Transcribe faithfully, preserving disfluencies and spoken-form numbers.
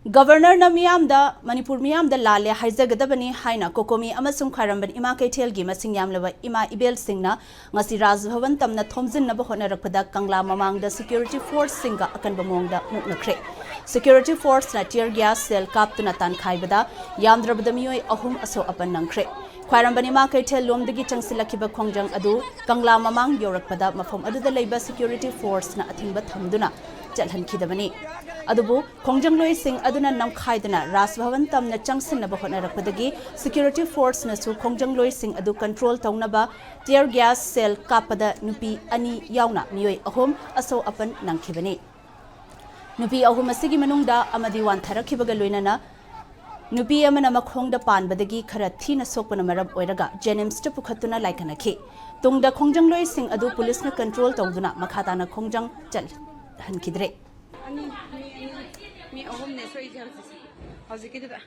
ꯒꯕꯔꯅꯔꯅ ꯃꯤꯌꯥꯝꯗ, ꯃꯅꯤꯄꯨꯔ ꯃꯤꯌꯥꯝꯗ ꯂꯥꯜꯂꯦ ꯍꯥꯏꯖꯒꯗꯕꯅꯤ ꯍꯥꯏꯅ ꯀꯣꯀꯣꯃꯤ ꯑꯃꯁꯨꯡ ꯈ꯭ꯋꯥꯏꯔꯝꯕꯟ ꯏꯃꯥ ꯀꯩꯊꯦꯜꯒꯤ ꯃꯁꯤꯡ ꯌꯥꯝꯂꯕ ꯏꯃꯥ ꯏꯕꯦꯜꯁꯤꯡꯅ ꯉꯁꯤ ꯔꯥꯖ ꯚꯕꯟ ꯇꯝꯅ ꯊꯣꯝꯖꯤꯟꯅꯕ ꯍꯣꯠꯅꯔꯛꯄꯗ ꯀꯪꯂꯥ ꯃꯃꯥꯡꯗ ꯁꯦꯀ꯭ꯌꯨꯔꯤꯇꯤ ꯐꯣꯔꯁꯁꯤꯡꯒ ꯑꯀꯟꯕ ꯃꯑꯣꯡꯗ ꯃꯨꯛꯅꯈ꯭ꯔꯦ꯫ ꯁꯦꯀ꯭ꯌꯨꯔꯤꯇꯤ ꯐꯣꯔꯁꯅ ꯇꯤꯌꯔ ꯒ꯭ꯌꯥꯁ ꯁꯦꯜ ꯀꯥꯞꯇꯨꯅ ꯇꯥꯟꯈꯥꯏꯕꯗ ꯌꯥꯝꯗ꯭ꯔꯕꯗ ꯃꯤꯑꯣꯏ ꯑꯍꯨꯝ ꯑꯁꯣꯛ ꯑꯄꯟ ꯅꯪꯈ꯭ꯔꯦ꯫ ꯈ꯭ꯋꯥꯏꯔꯝꯕꯟ ꯏꯃꯥ ꯀꯩꯊꯦꯜ ꯂꯣꯝꯗꯒꯤ ꯆꯪꯁꯤꯜꯂꯛꯈꯤꯕ ꯈꯣꯡꯖꯪ ꯑꯗꯨ ꯀꯪꯂꯥ ꯃꯃꯥꯡ ꯌꯧꯔꯛꯄꯗ ꯃꯐꯝ ꯑꯗꯨꯗ ꯂꯩꯕ ꯁꯦꯀ꯭ꯌꯨꯔꯤꯇꯤ ꯐꯣꯔꯁꯅ ꯑꯊꯤꯡꯕ ꯊꯝꯗꯨꯅ ꯆꯠꯍꯟꯈꯤꯗꯕꯅꯤ꯫ ꯑꯗꯨꯕꯨ ꯈꯣꯡꯖꯪꯂꯣꯏꯁꯤꯡ ꯑꯗꯨꯅ ꯅꯝꯈꯥꯏꯗꯨꯅ ꯔꯥꯖ ꯚꯕꯟ ꯇꯝꯅ ꯆꯪꯁꯤꯟꯅꯕ ꯍꯣꯠꯅꯔꯛꯄꯗꯒꯤ ꯁꯦꯀ꯭ꯌꯨꯔꯤꯇꯤ ꯐꯣꯔꯁꯅꯁꯨ ꯈꯣꯡꯖꯪꯂꯣꯏꯁꯤꯡ ꯑꯗꯨ ꯀꯟꯇ꯭ꯔꯣꯜ ꯇꯧꯅꯕ ꯇꯤꯌꯔ ꯒ꯭ꯌꯥꯁ ꯁꯦꯜ ꯀꯥꯞꯄꯗ ꯅꯨꯄꯤ ꯑꯅꯤ ꯌꯥꯎꯅ ꯃꯤꯑꯣꯏ ꯑꯍꯨꯝ ꯑꯁꯣꯛ ꯑꯄꯟ ꯅꯪꯈꯤꯕꯅꯤ꯫ ꯅꯨꯄꯤ ꯑꯍꯨꯝ ꯑꯁꯤꯒꯤ ꯃꯅꯨꯡꯗ ꯑꯃꯗꯤ ꯋꯥꯟꯊꯔꯛꯈꯤꯕꯒ ꯂꯣꯏꯅꯅ ꯅꯨꯄꯤ ꯑꯃꯅ ꯃꯈꯣꯡꯗ ꯄꯥꯟꯕꯗꯒꯤ ꯈꯔ ꯊꯤꯅ ꯁꯣꯛꯄꯅ ꯃꯔꯝ ꯑꯣꯏꯔꯒ ꯖꯦꯅꯤꯝꯁꯇ ꯄꯨꯈꯠꯇꯨꯅ ꯂꯥꯏꯀꯠꯅꯈꯤ꯫ ꯇꯨꯡꯗ ꯈꯣꯡꯖꯪꯂꯣꯏꯁꯤꯡ ꯑꯗꯨ ꯄꯨꯂꯤꯁꯅ ꯀꯟꯇ꯭ꯔꯣꯜ ꯇꯧꯗꯨꯅ ꯃꯈꯥ ꯇꯥꯅ ꯈꯣꯡꯖꯪ ꯆꯠꯍꯟꯈꯤꯗ꯭ꯔꯦ꯫ ꯑꯅꯤ, ꯃꯤ ꯑꯅꯤ, ꯃꯤ ꯑꯍꯨꯝꯅꯦ ꯁꯣꯛꯏꯁꯦ ꯍꯧꯖꯤꯛꯁꯦ꯫ ꯍꯧꯖꯤꯛꯀꯤꯗꯨꯗ꯫